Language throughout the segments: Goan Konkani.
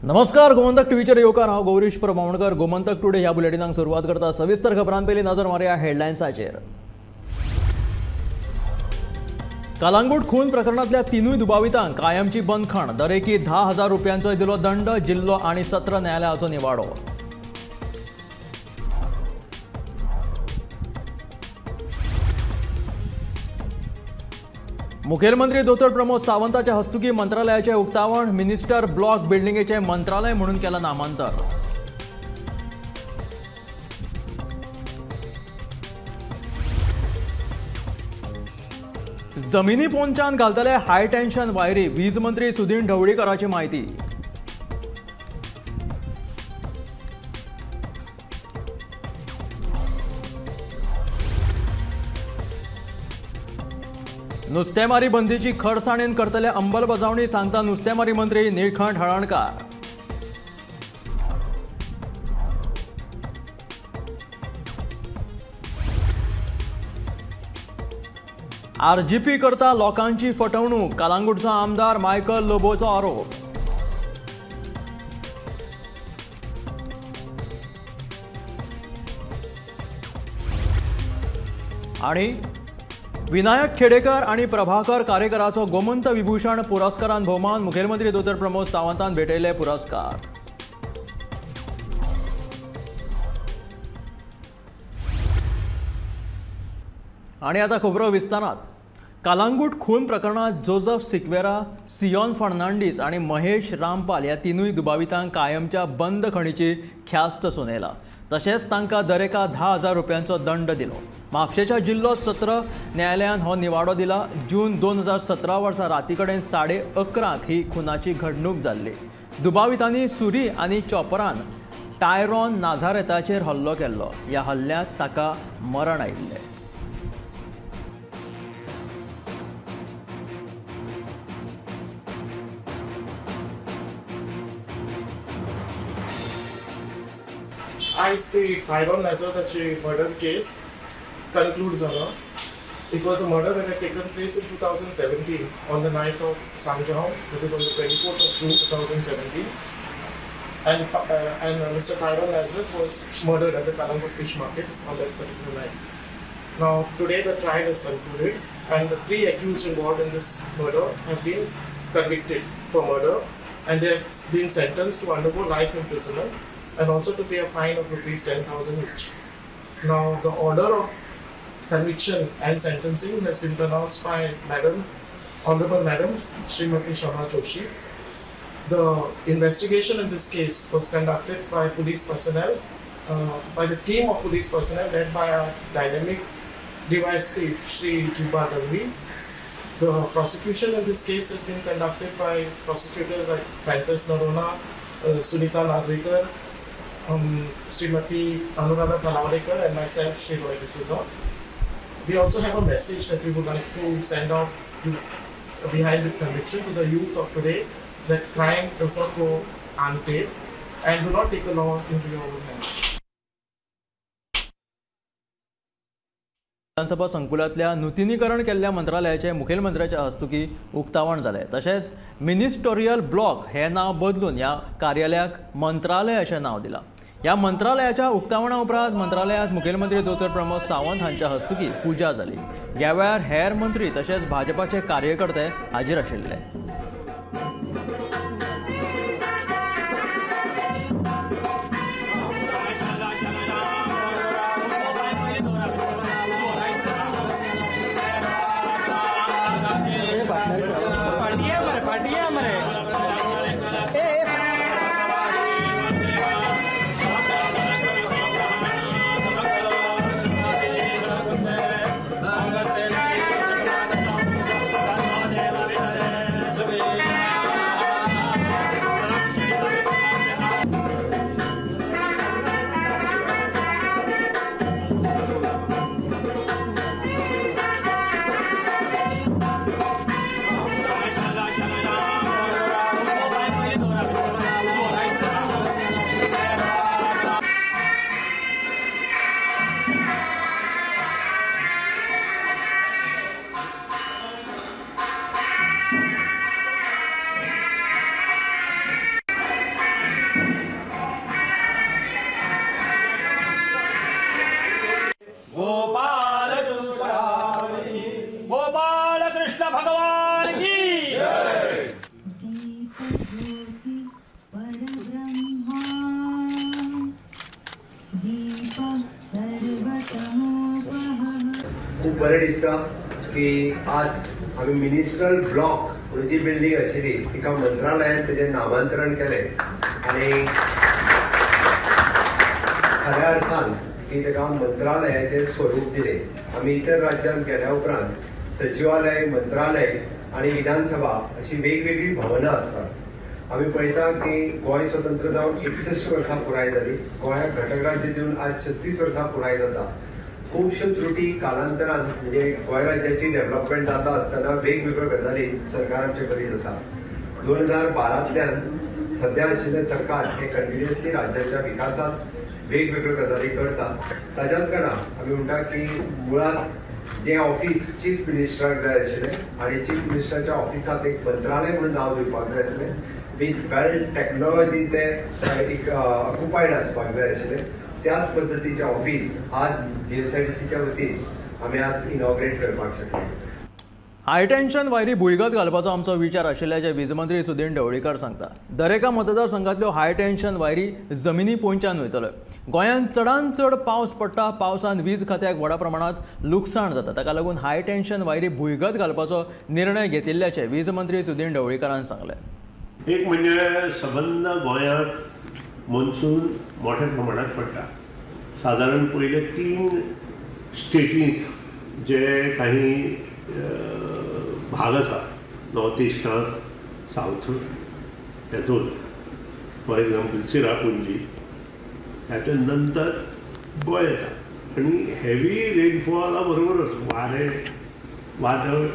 नमस्कार, गोमंतक टीव्हीचेर येवकार. हांव गौरीश प्रभावणकर. गोमंतक टुडे ह्या बुलेटिनाक सुरवात करता. सविस्तर खबरां पयलीं नजर मारया हेडलायन्साचेर. कलांगूट खून प्रकरणांतल्या तिनूय दुबावितांक कायमची बंदखण, दरेकी 10,000 रुपयांचो दिलो दंड, जिल्लो आनी सत्र न्यायालयाचो निवाडो. मुखेलमंत्री दोतोर प्रमोद सावंताच्या हस्तुकी मंत्रालयाचे उक्तावण, मिनिस्टर ब्लॉक बिल्डिंगेचे मंत्रालय म्हणून केलं नामांतर. जमिनी पोंचान घालतले हाय टेन्शन वायरी, वीज मंत्री सुदिन ढवळीकराची माहिती. नुस्तेमारी बंदीची खरसाणेन करतले अंमलबजावणी, सांगता नुस्तेमारी मंत्री निळकंठ हळर्णकार. आरजीपी करता लोकांची फटवणूक, कलांगूटचो आमदार मायकल लोबोचो आरोप. आणि विनायक खेडेकर आणि प्रभाकर कारेकराचो गोमंत विभूषण पुरस्कारान भोवमान, मुखेलमंत्री दोतोर प्रमोद सावंतान भेटयले पुरस्कार. आणि आता खबरो विस्तारात. कलांगूट खून प्रकरणात जोजफ सिक्वेरा, सियोन फर्नांडीस आणि महेश रामपाल ह्या तिनूय दुबावितांक कायमच्या बंदखणीची ख्यास्त सुनायला. तशेंच तांकां दरेका 10,000 रुपयांचो दंड दिलो. म्हापशेच्या जिल्लो सत्र न्यायालयान हो निवाडो दिला. जून 2017 वर्सा राती कडेन 11:30 ही खुनाची घडणूक जाल्ली. दुबावितांनी सुरी आनी चॉपरान टायरॉन नाझारेताचेर हल्लो केल्लो. ह्या हल्ल्यांत ताका मरण आयिल्लें. आयज ती टायरॉन नाझारेताची मर्डर केस conclude जाला. It was a murder that had taken place in 2017 on the night of Sanjao, that is on the 24th of June 2017, and Mr. Tyrone Nazareth was murdered at the Calangute fish market on that particular night. Now today the trial is concluded and the three accused involved in this murder have been convicted for murder and they have been sentenced to undergo life imprisonment and also to pay a fine of rupees 10,000 each. Now the order of conviction and sentencing has been pronounced by Madam, Honorable Madam Srimati Shama Joshi. The investigation in this case was conducted by police personnel, by the team of police personnel led by our dynamic DYSP Shri Juba Dalvi. The prosecution in this case has been conducted by prosecutors like Francis Narona, Sunita Nagrikar, Srimati Anuradha Talawalekar and myself, Shri Roy D'Souza. We also have a message that we would like to send out behind this conviction to the youth of today, that crime does not go unpaid and do not take the law into your own hands. विधानसभा संकुलांतल्या नुतनीकरण केल्ल्या मंत्रालयाचे मुखेलमंत्र्याच्या हस्तुकी उक्तावण जालें. तशेंच मिनिस्टोरियल ब्लॉक हें नांव बदलून ह्या कार्यालयाक मंत्रालय अशें नांव दिलां. ह्या मंत्रालयाच्या उक्तावणा उपरांत मंत्रालयांत मुखेलमंत्री दोतोर प्रमोद सावंत हांच्या हस्तुकी पुजा जाली. ह्या वेळार हेर मंत्री तशेंच भाजपाचे कार्यकर्ते हाजीर आशिल्ले. गोपाल गोपाल कृष्ण भगवान की जय। दीप ज्योति परब्रह्मा दीप सर्वतमोपहः। खूब बरें दिसता की आज आमी मिनिस्ट्रल ब्लॉक म्हणून जी बिल्डींग आशिल्ली तिका मंत्रालयान तेजें नामांतरण केलें आनी खऱ्या अर्थान की ताका मंत्रालयाचें स्वरूप दिलें। आमी इतर राज्यांत गेल्या उपरांत सचिवालय, मंत्रालय आनी विधानसभा अशी वेगवेगळीं भवनां आसतात। आमी पळयता की गोंय स्वतंत्र जावन 61 वर्सां पुराय जाली, गोंयाक घटक राज्य दिवन आज 36 वर्सां पुराय जाता। खुबश्यो त्रुटी कालांतरान म्हणजे गोंय राज्याची डेव्हलपमेंट जाता आसतना वेगवेगळ्यो गजाली सरकार आमचे करीत आसा। 2012तल्यान सद्या आशिल्लें सरकार हें कंटिन्युअसली राज्याच्या विकासांत वेगवेगळ्यो गजाली करता। ताज्याच कारणान आमी म्हणटा की मुळांत जें ऑफिस चीफ मिनिस्टराक जाय आशिल्लें आनी चीफ मिनिस्टराच्या ऑफिसांत एक मंत्रालय म्हणून नांव दिवपाक जाय आशिल्लें, विथ वेल टॅक्नॉलॉजी ते एक ऑक्युपायड आसपाक जाय आशिल्लें, त्याच पद्दतीचें ऑफिस आज GSIDCच्या वतीन आमी आज इनॉग्रेट करपाक शकले। हाय टेन्शन वायरी भुंयगत घालपाचो आमचो विचार आशिल्ल्याचें वीज मंत्री सुदीन ढवळीकर सांगता। दरेका मतदारसंघातल्यो हाय टेन्शन वायरी जमिनी पोंच्यान वयतल्यो। गोंयांत चडांत चड पावस पडटा, पावसान वीज खात्याक व्हडा प्रमाणांत लुकसाण जाता, ताका लागून हाय टेन्शन वायरी भुंयगत घालपाचो निर्णय घेतिल्ल्याचें वीज मंत्री सुदीन ढवळीकरान सांगलें। एक म्हणजे सबंद गोंयांत मॉन्सून मोठ्या प्रमाणात पडटा। सादारण पयले 3 स्टेटींत जे काही भाग आसा, नॉर्थ इस्टांत, सावथ हेतून, फॉर एग्जाम्पल चिरापुंजी, ताच्या नंतर गोंय येता आनी हेवी रेनफॉला बरोबरच वारें, वादळ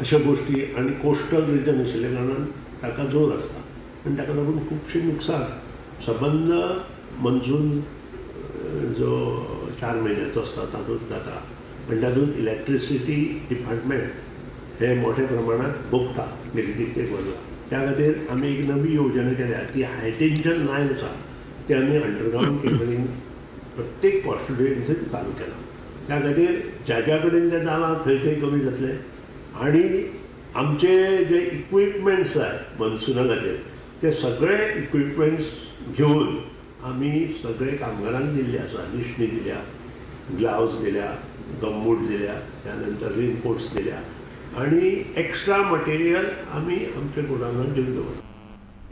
अश्यो गोश्टी आनी कोस्टल रिजन आशिल्ल्या कारणान ताका जोर आसता आनी ताका लागून खुबशें नुकसान सबंद मॉन्सून जो 4 म्हयन्याचो आसता तातूंत जाता आनी तातूंत इलेक्ट्रिसिटी डिपार्टमेंट हे मोठ्या प्रमाणात भोगता गेली कित्येक वर्सां। त्या खातीर आमी एक नवी योजना केल्या, ती हाय टेन्शन लायन आसा ती आमी अंडरग्रावंड केबलिंग प्रत्येक कॉन्स्टिट्युएन्सीत चालू केला। त्या खातीर ज्या ज्या कडेन तें जालां थंय थंय कमी जातलें आनी आमचे जे इक्विपमेंट्स जाय मॉन्सुना खातीर ते सगळे इक्विपमेंट्स घेवन आमी सगळे कामगारांक दिल्ले आसा। निशणी दिल्या, ग्लावज दिल्या, गमबूट दिल्या, त्यानंतर रेनकोट्स दिल्या आनी एक्स्ट्रा मटेरियल आमी आमच्या गोडावनात घेवन दवरला।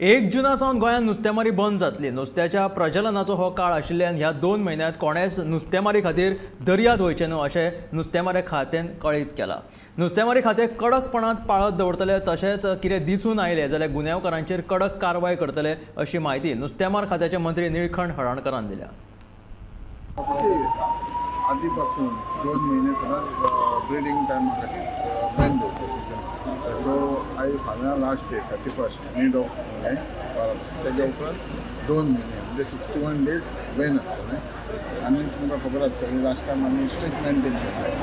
1 जुना सावन गोंयांत नुस्तेमारी बंद जातली। नुस्त्याच्या प्रजननाचो हो काळ आशिल्ल्यान ह्या 2 म्हयन्यांत कोणेच नुस्तेमारी खातीर दर्यांत वयचें न्हू अशें नुस्तेमारी खात्यान कळीत केलां। नुस्तेमारी खातें कडकपणान पाळत दवरतले, तशेंच कितें दिसून आयलें जाल्यार गुन्यांवकारांचेर कडक कारवाय करतले अशी म्हायती नुस्तेमार खात्याचे मंत्री निळखंठ हळर्णकरान दिल्या। आदीपासून 2 म्हयने सदांच ब्रिडींग टायमा खातीर बॅन दवरता सिजन। सो आयज फाल्यां लास्ट डे 31 मिड ऑफ हें, तेज्या उपरांत 2 म्हयने म्हणजे 61 डेज बॅन आसतलें। आनी तुमकां खबर आसतली लास्ट टायम आमी स्ट्रिक्ट मेनटेन केल्लें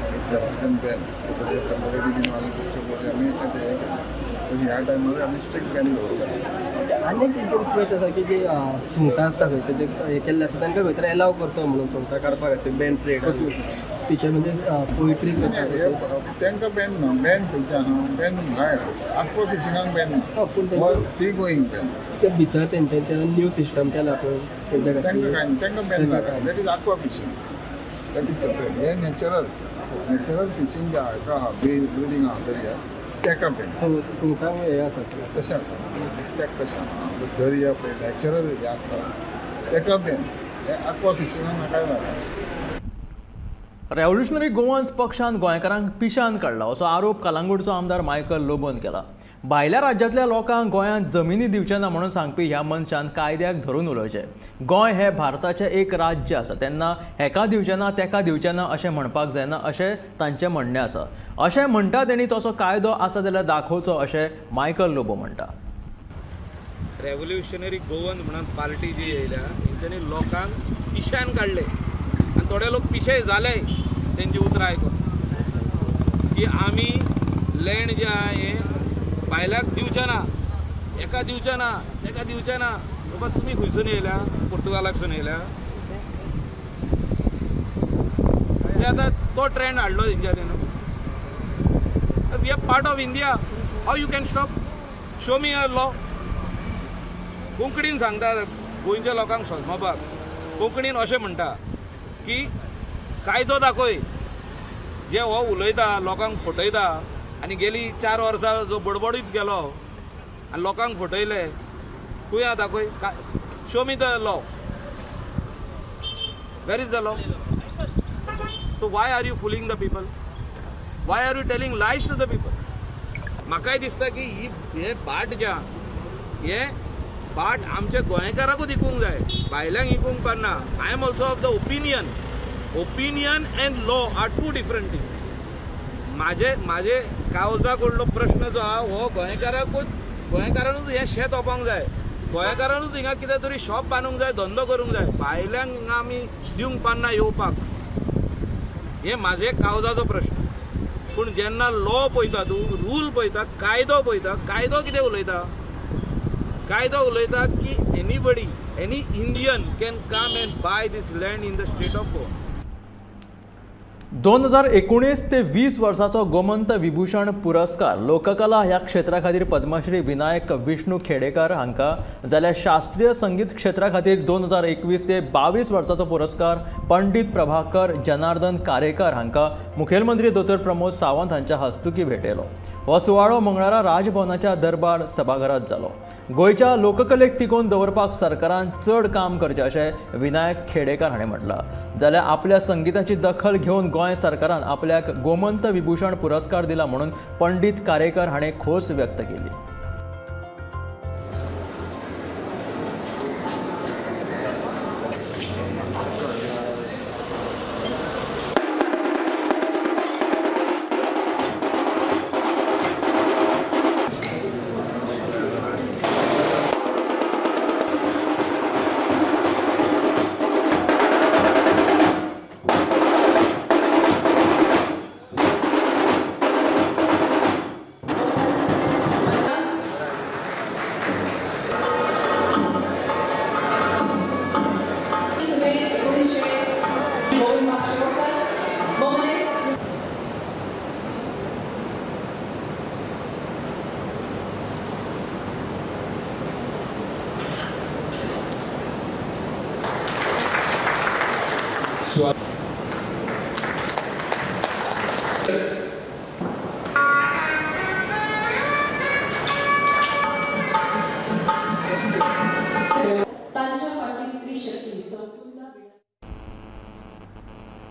एक सिजन बॅन, टेंपररी बीन मारून खुबशे फावटी आमी तें हें केलें। ह्या टायमार आमी स्ट्रिक्ट बॅन दवरता। आनी एक रिक्वेस्ट आसा की जी सुंगटां आसता खंय तेजें हें केल्लें आसता तांकां खंय तरी एलाव करता म्हणून सुंगटां काडपा खातीर बॅन ट्रेड फिशर म्हणजे पोयट्री करता तांकां बॅन ना, बॅन खंयचें आहा, बॅन भायर आक्वा फिशिंगाक बॅन ना, पूण सी गोईंग बॅन। ते भितर तेंचे न्यू सिस्टम केला पळय तेंच्या तांकां कांय तांकां बॅन ना, that is aqua fishing, that is separate. हें नॅचरल नॅचरल फिशींग जें हाका आहा ब्रिडींग आहा दर्या ताका बॅन। सुंगटांक हें आसा तशें आसा नुस्त्याक तशें आहा दर्या पळय नॅचरल हें आसता ताका बॅन, हें आक्वा फिशिंगाक कांय ना। रेव्होल्युशनरी गोवन्स पक्षान गोंयकारांक पिशान काडला असो आरोप कलांगूटचो आमदार मायकल लोबोन केला। भायल्या राज्यांतल्या लोकांक गोंयांत जमिनी दिवचे ना म्हणून सांगपी ह्या मनशान कायद्याक धरून उलोवचें। गोंय हें भारताचें एक राज्य आसा, तेन्ना हेका दिवचें ना तेका दिवचें ना अशें म्हणपाक जायना अशें तांचें म्हणणें आसा। अशें म्हणटा तेणी तसो कायदो आसा जाल्यार दाखोवचो अशें मायकल लोबो म्हणटा। रेव्होल्युशनरी गोवन म्हणून पार्टी जी येयल्या तेंच्यांनी लोकांक पिशान काडले आनी थोडे लोक पिशे जाले तेंची उतरां आयकून की आमी लँड जें आहा हें बायलाक दिवचें ना, एका दिवचें ना, तेका दिवचें ना. बाबा तुमी खंयसून येयल्या? पुर्तुगालाकसून येयल्या? आतां तो ट्रेंड हाडलो तेंच्यांनी न्हू. We are part of India, how you can stop? Show me a law. कोंकणीन सांगता गोंयच्या लोकांक समजपाक, कोंकणीन अशें म्हणटा की कायदो दाखय. जे हो उलयता लोकांक फटयता आनी गेली 4 वर्सां जो बडबडीत गेलो आनी लोकांक फटयले, खंय आहा दाखय? Show me the law. Where is the law? So why are you fooling the people? Why are you telling lies to the people? म्हाकाय दिसता की हे बाट जे आहा हे बाट आमच्या गोंयकाराकूच इकूंक जाय, भायल्यांक इकूंक पारना. I am also of the opinion, opinion and law are two different things. म्हाजे म्हाजे कावजा कडलो प्रश्न जो आहा हो गोंयकाराकूच, गोंयकारानूच हें शेत ओपोंक जाय, गोंयकारानूच हिंगा कितें तरी शॉप बांदूंक जाय, धंदो करूंक जाय, भायल्यांक हिंगा आमी दिवंक पारना येवपाक. हें म्हाजे कावजाचो प्रश्न. पूण जेन्ना लॉ पळयता तूं, रूल पळयता, कायदो पळयता, कायदो कितें उलयता? कायदो उलयता की anybody, any Indian can come and buy this land in the state of Goa. 2019 ते 20 वर्साचो गोमंत विभूषण पुरस्कार लोककला ह्या क्षेत्रा खातीर पद्मश्री विनायक विष्णू खेडेकर हांकां, जाल्यार शास्त्रीय संगीत क्षेत्रा खातीर 2021 ते 22 वर्साचो पुरस्कार पंडित प्रभाकर जनार्दन कारेकर हांकां मुखेलमंत्री दोतोर प्रमोद सावंत हांच्या हस्तुकी भेटयलो. हो सुवाळो मंगळारा राजभवनाच्या दरबार सभाघरांत जालो. गोंयच्या लोककलेक तिगोवन दवरपाक सरकारान चड काम करचें अशें विनायक खेडेकर हाणें म्हटलां. जाल्यार आपल्या संगिताची दखल घेवन गोंय सरकारान आपल्याक गोमंत विभूषण पुरस्कार दिला म्हणून पंडित कारेकर हाणें खोस व्यक्त केली.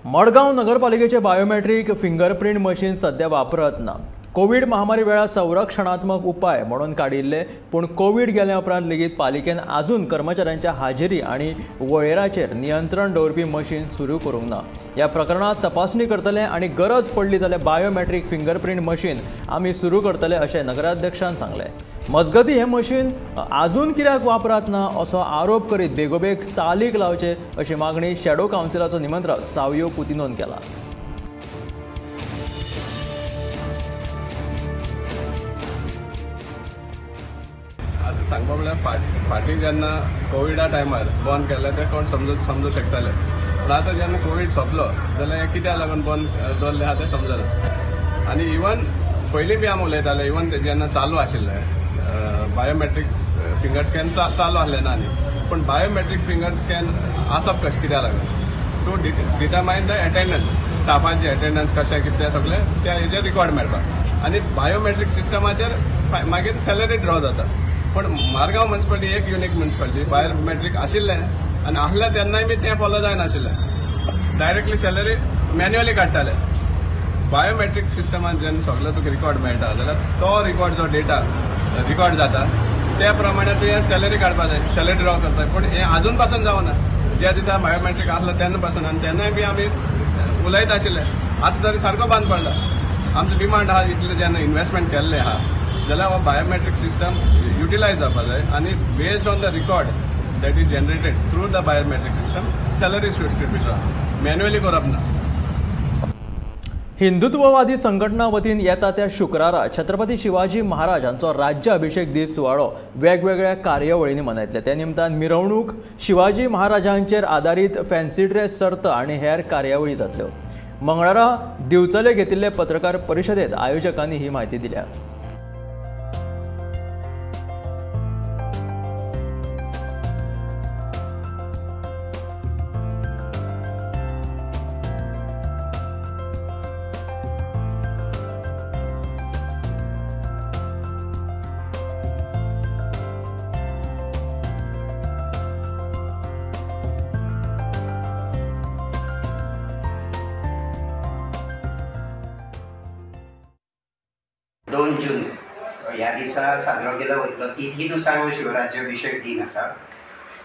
मडगांव नगरपालिकेचे बायोमेट्रीक फिंगरप्रिंट मशीन सध्या वापरत ना. कोवीड महामारी वेळार संरक्षणात्मक उपाय म्हणून काडिल्ले, पूण कोवीड गेल्या उपरांत लेगीत पालिकेन आजून कर्मचाऱ्यांच्या हाजेरी आनी वळेराचेर नियंत्रण दवरपी मशीन सुरू करूंक ना. ह्या प्रकरणांत तपासणी करतले आनी गरज पडली जाल्यार बायोमेट्रीक फिंगरप्रिंट मशीन आमी सुरू करतले अशें नगराध्यक्षान सांगलें. मजगती हें मशीन आजून कित्याक वापरात ना असो आरोप करीत बेगोबेग चालीक लावचे अशी मागणी शॅडो कावन्सिलाचो निमंत्रक सावियो कुतिनोन केला. आतां सांगपा म्हणल्यार फाटीं जेन्ना कोविडा टायमार बंद केल्लें तें कोण समजूं शकताले, पूण आतां जेन्ना कोवीड सोंपलो जाल्यार हें कित्याक लागून बंद दवरलें आहा तें समजना. आनी इवन पयलीं बी आमी उलयताले, इवन जेन्ना चालू आशिल्लें बायोमेट्रीक फिंगर स्कॅन चालू आसलें ना, आनी पूण बायोमेट्रीक फिंगर स्कॅन आसप कशें कित्याक लागून टू डिटरमायन the attendance, स्टाफाची attendance कशें कितें सगळें त्या हेजेर रिकॉर्ड मेळपाक, आनी बायोमेट्रीक सिस्टमाचेर मागीर सॅलरी ड्रॉ जाता. पूण मारगांव म्युनिसिपालिटी एक युनीक म्युनिसिपालिटी, बायोमेट्रीक आशिल्लें आनी आसलें तेन्नाय बी तें फॉलो जायनाशिल्लें, डायरेक्टली सॅलरी मॅन्युअली काडटाले. बायोमेट्रीक सिस्टमान जेन्ना सगळो तुका रिकॉर्ड मेळटा जाल्यार तो रिकॉर्ड जो डेटा रिकॉर्ड जाता त्या प्रमाणे तुवें सॅलरी काडपा जाय, सॅलरी ड्रॉ करता. पूण हें आजून पासून जावना, ज्या दिसा बायोमेट्रीक आसलो तेन्ना पासून, आनी तेन्नाय बी आमी उलयत आशिल्ले. आतां तरी सारको बंद पडला. आमचो डिमांड आहा इतलें जेन्ना इन्वेस्टमेंट केल्लें आहा जाल्यार हो बायोमेट्रीक सिस्टम युटिलायज जावपा जाय आनी based on the record that is generated through the biometric system salary should be draw, manually करप ना. हिंदुत्ववादी संघटना वतीन येता त्या शुक्रारा छत्रपती शिवाजी महाराज हांचो राज्य अभिषेक दीस सुवाळो वेगवेगळ्या कार्यावळींनी मनयतले. त्या निमतान मिरवणूक, शिवाजी महाराजांचेर आदारीत फॅन्सी ड्रेस सर्त आनी हेर कार्यावळी जातल्यो. मंगळारा दिवचले घेतिल्ले पत्रकार परिशदेत आयोजकांनी ही म्हायती दिल्या. दोन जून ह्या दिसा साजरो केलो वयतलो. तिथीनुसार हो शिवराज्याभिषेक दिन आसा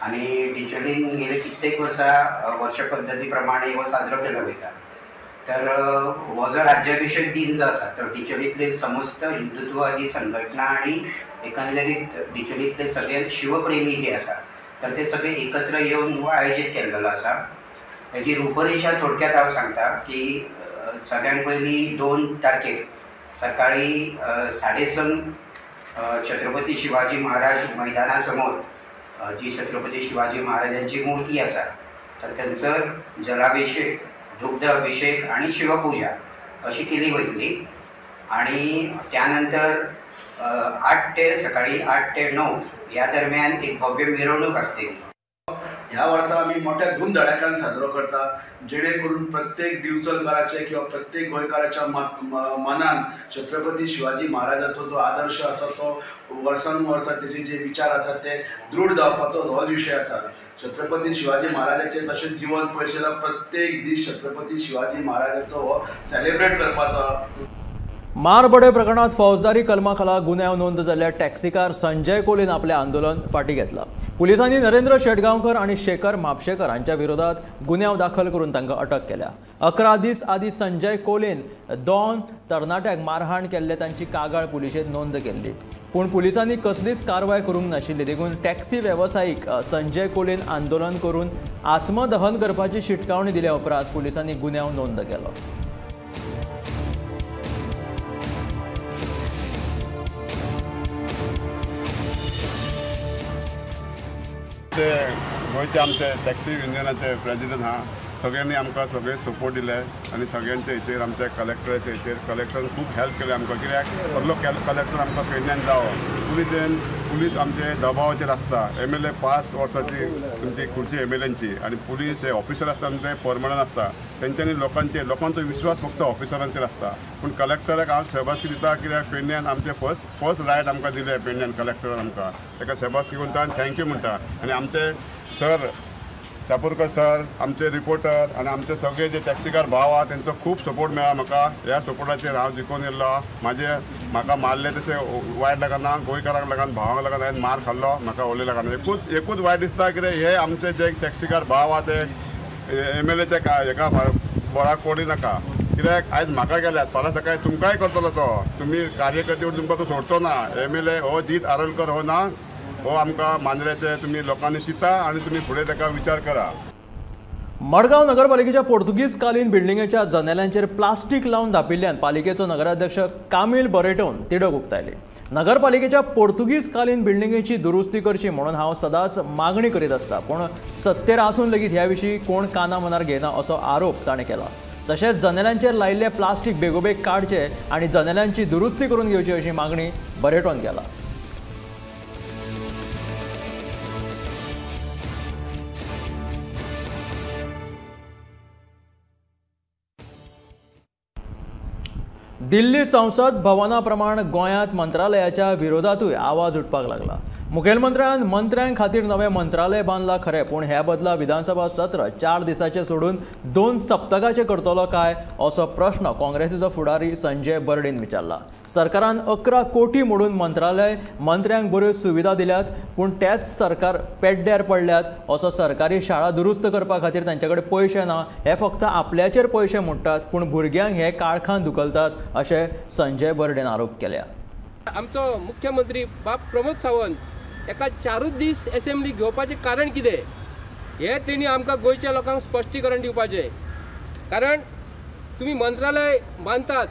आनी डिचोलीन गेले कित्येक वर्सां वर्ष पद्दती प्रमाणे हो साजरो केलो वयता. तर हो जो राज्याभिषेक दिन जो आसा तो डिचोलींतले समस्त हिंदुत्ववादी संघटना आनी एकंदरीत डिचोलींतले सगळे शिवप्रेमी जे आसा तर ते सगळे एकत्र येवन हो आयोजीत केल्लो आसा. हेजी रूपरेशा थोडक्यात हांव सांगता की सगळ्यात पयलीं 2 तारखेर सकाळी 6:30 छत्रपती शिवाजी महाराज मैदानासमोर जी छत्रपती शिवाजी महाराजांची मूर्ती आसा तर त्यांचं जलाभिषेक, दुग्ध अभिषेक आणि शिवपूजा अशी केली वयतली. आणि त्यानंतर 8 ते सकाळी 8 ते 9 या दरम्यान एक भव्य मिरवणूक असते. ह्या वर्सा आमी मोठ्या धूमधडाक्यान साजरो करता जेणे करून प्रत्येक दिवचलकाराचे किंवा प्रत्येक गोंयकाराच्या मनान छत्रपती शिवाजी महाराजाचो जो आदर्श आसा तो वर्सानुवर्सा तेजे जे विचार आसा ते दृढ जावपाचो हो विशय आसा. छत्रपती शिवाजी महाराजाचे तशेंच जिवन पळयल्यार प्रत्येक दीस छत्रपती शिवाजी महाराजाचो हो सेलिब्रेट करपाचो. मारबडय प्रकरणात फौजदारी कलमा खाला गुन्यांव नोंद जाल्ल्या टॅक्सीकार संजय कोलीन आपलें आंदोलन फाटीं घेतलां. पुलिसांनी नरेंद्र शेटगांवकर आनी शेखर म्हापशेकर हांच्या विरोधात गुन्यांव दाखल करून तांकां अटक केल्या. 11 दीस आदीं संजय कोलीन 2 तरणाट्यांक मारहाण केल्ले तांची कागाळ पुलिशेंत नोंद केल्ली, पूण पुलिसांनी कसलीच कारवाय करूंक नाशिल्ली. देखून टॅक्सी वेवसायीक संजय कोलीन आंदोलन करून आत्मदहन करपाची शिटकावणी दिल्या उपरांत पुलिसांनी गुन्यांव नोंद केलो. ते गोंयचे आमचे टॅक्सी युनियनाचे प्रेजिडंट आहा, सगळ्यांनी आमकां सगळे सपोर्ट दिले आनी सगळ्यांचे हेचेर आमच्या कलेक्टराचे हेचेर कलेक्टरान खूब हेल्प केले आमकां. कित्याक सगलो कलेक्टर आमकां पेडण्यान जावो, पुलीस आमचे दबावाचेर आसता. MLA 5 वर्सांची तुमची खुर्ची MLAंची आनी पुलीस हे ऑफिसर आसता ते परमनंट आसता. तेंच्यांनी लोकांचो विश्वास फक्त ऑफिसरांचेर आसता. पूण कलेक्टराक हांव शबासकी दिता कित्याक पेडण्यान आमचे फर्स्ट रायट आमकां दिले पेडण्यान कलेक्टरान आमकां, ताका शबासकी म्हणटा आनी thank you म्हणटा. आनी आमचे सर शापूरकर सर, आमचे रिपोर्टर आनी आमचे सगळे जे टॅक्सीकार भाव आहा तेंचो खूब सपोर्ट मेळ्ळा म्हाका. ह्या सपोर्टाचेर हांव जिखून येयल्लो. म्हाजे म्हाका मारले तशें वायट लागना, गोंयकारांक लागून भावांक लागून हांवें मार खाल्लो, म्हाका व्हडलें लागना. एकूच वायट दिसता कितें हे आमचे जे टॅक्सीकार भाव आहा ते MLAच्या हेका बळाक पडू नाका. कित्याक आयज म्हाका गेल्यात, फाल्यां सकाळी तुमकांय करतलो तो. तुमी कार्यकर्ते म्हणून तुमकां तो सोडचो ना. MLA हो जीत आरोलकर हो ना, हो आमकां मांद्र्याचे तुमी लोकांनी चिंता आनी तुमी फुडें ताका विचार करा. मडगांव नगरपालिकेच्या पोर्तुगीज कालीन बिल्डिंगेच्या जनेलांचेर प्लास्टीक लावन धापिल्ल्यान पालिकेचो नगराध्यक्ष कामील बरेटोन तिडक उक्तायली. नगरपालिकेच्या पोर्तुगीज कालीन बिल्डिंगेची दुरुस्ती करची म्हणून हांव सदांच मागणी करीत आसता, पूण सत्तेर आसून लेगीत ह्या विशीं कोण काना मनार घेना असो आरोप ताणें केला. तशेंच जनेलांचेर लायिल्लें प्लास्टीक बेगोबेग काडचें आनी जनेलांची दुरुस्ती करून घेवची अशी मागणी बरेटोन केला. दिल्ली संसद भवना प्रमाण गोंयांत मंत्रालयाच्या विरोधातूय आवाज उठपाक लागला. मुखेलमंत्र्यान मंत्र्यां खातीर नवें मंत्रालय बांदलां खरें, पूण ह्या बदला विधानसभा सत्र 4 दिसांचें सोडून 2 सप्तकाचें करतलो काय असो प्रश्न काँग्रेसीचो फुडारी संजय बर्डीन विचारला. सरकारान 11 कोटी मोडून मंत्रालय मंत्र्यांक बऱ्यो सुविधा दिल्यात, पूण तेच सरकार पेड्ड्यार पडल्यात असो सरकारी शाळा दुरुस्त करपा खातीर तांचे कडेन पयशे ना, हे फक्त आपल्याचेर पयशे मोडटात पूण भुरग्यांक हे काळखान धुकलतात अशें संजय बर्डीन आरोप केल्या. आमचो मुख्यमंत्री बाब प्रमोद सावंत एका 4 दीस एसेंब्ली घेवपाचें कारण कितें हें तेणी आमकां गोंयच्या लोकांक स्पश्टीकरण दिवपाचें. कारण तुमी मंत्रालय बांदतात,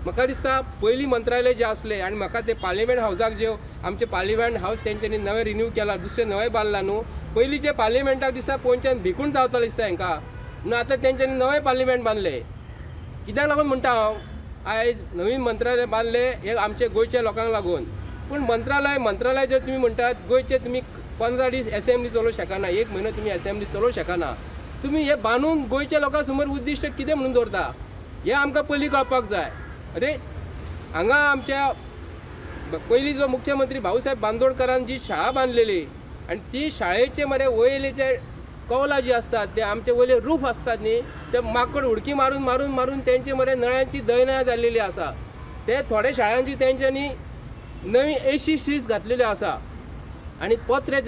म्हाका दिसता पयलीं मंत्रालय जें आसलें आनी म्हाका ते पार्लिमेंट हावजाक जे आमचें पार्लिमेंट हावज तेंच्यांनी नवें रिन्यू केलां, दुसरें नवें बांदलां न्हू, पयलीं जे पार्लिमेंटाक दिसता पोंच्यान भिकून जावतालें दिसता हेंकां. म्हणून आतां तेंच्यांनी नवें पार्लिमेंट बांदलें. कित्याक लागून म्हणटा हांव, आयज नवीन मंत्रालय बांदलें हें आमचे गोंयच्या लोकांक लागून. पूण मंत्रालय जर तुमी म्हणटात गोंयचे तुमी 15 दीस एसेंब्ली चलोवंक शकना, 1 म्हयनो तुमी एसेंब्ली चलोवंक शकना, तुमी हे बांदून गोंयच्या लोकां समोर उद्दिश्ट कितें म्हणून दवरता हें आमकां पयलीं कळपाक जाय. अरे हांगा आमच्या पयलीं जो मुख्यमंत्री भाऊसाहेब बांदोडकरान जी शाळा बांदलेली आनी ती शाळेचे मरे वयले ते कौलां जी आसतात ते आमचे वयले रूफ आसतात न्ही, ते माकड उडकी मारून मारून मारून तेंचे मरे नळ्यांची दैना जाल्लेली आसा. ते थोडे शाळांची तेंच्यांनी नवी एसी सीट्स घातलेल्यो आसा आनी पत्रे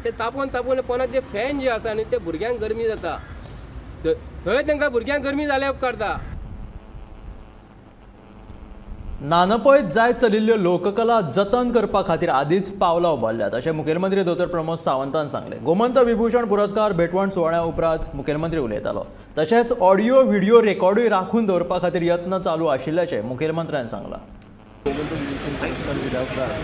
ते तापोवन तापोवन पोनाक जे फॅन जे आसा न्ही ते भुरग्यांक गरमी जाता, थंय तांकां भुरग्यांक गरमी जाल्या उपकारता. नानपयत जायत चलिल्ल्यो लोककला जतन करपा खातीर आदींच पावलां उबारल्यात अशें मुखेलमंत्री दोतोर प्रमोद सावंतान सांगलें. गोमंत विभूषण पुरस्कार भेटवण सुवाळ्या उपरांत मुखेलमंत्री उलयतालो. तशेंच ऑडियो व्हिडिओ रेकॉर्डूय राखून दवरपा खातीर यत्न चालू आशिल्ल्याचें मुखेलमंत्र्यान सांगलां. गोमंत विभूषण पुरस्कार दिल्या उपरांत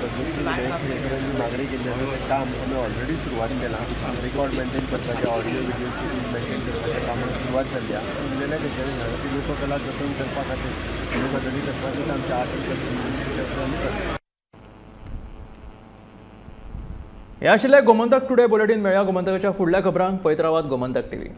पद्मश्री विनायक केळेकरांनी मागणी केल्ली आसा तें काम आमी ऑलरेडी सुरवात केलां. रेकॉर्ड मेंटेन करपाचें, ऑडियो व्हिडिओ मेंटेन करपाचें कामाक सुरवात जाल्ली आसा. उरलेल्या गजाली सांगला की लोककला जतन करपा खातीर ह्यो गजाली करपा खातीर आमच्या आर्ट एंड कल्चर मिनिस्ट्रीच्या थ्रू आमी करता. हे आशिल्लें गोमंतक टुडे बुलेटीन. मेळया गोमंतकाच्या फुडल्या खबरांक. पळयत रावात गोमंतक टीव्ही.